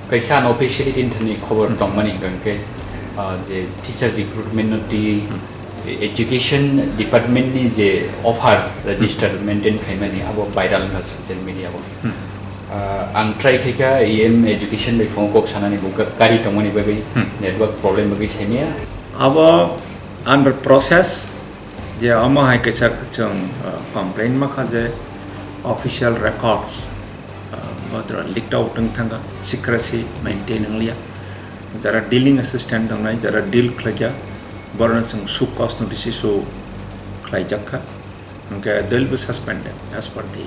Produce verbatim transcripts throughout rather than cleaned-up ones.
Kaisa unofficially tin thani khobor tongmani hwnkhe, ah, je teacher recruitment no twi education department ni je offer register maintain khaimani abo viral wngkha social media o. Ah, ang try khaikha E M education bai phone kok sanani bo ga-, gari tongmani bagwi network problem bagwi saimaya. Abo under process, je omo hai kaisa chwng, uh, complaint makha je official records, uh, bodro leaked out wng thangkha, secrecy maintain wnglia. Jara dealing assistant tongnai, jara deal khlaikha, borokno chwng show cause notice issue khlaijakha. Hwnkhe they will be suspended as per the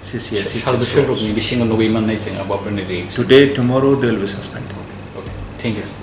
C C S C. Sal bwswk rokni bisingo nugwi mannai chwng abo, aboni reaction. Today, tomorrow they will be suspended. Okay, thank you, sir.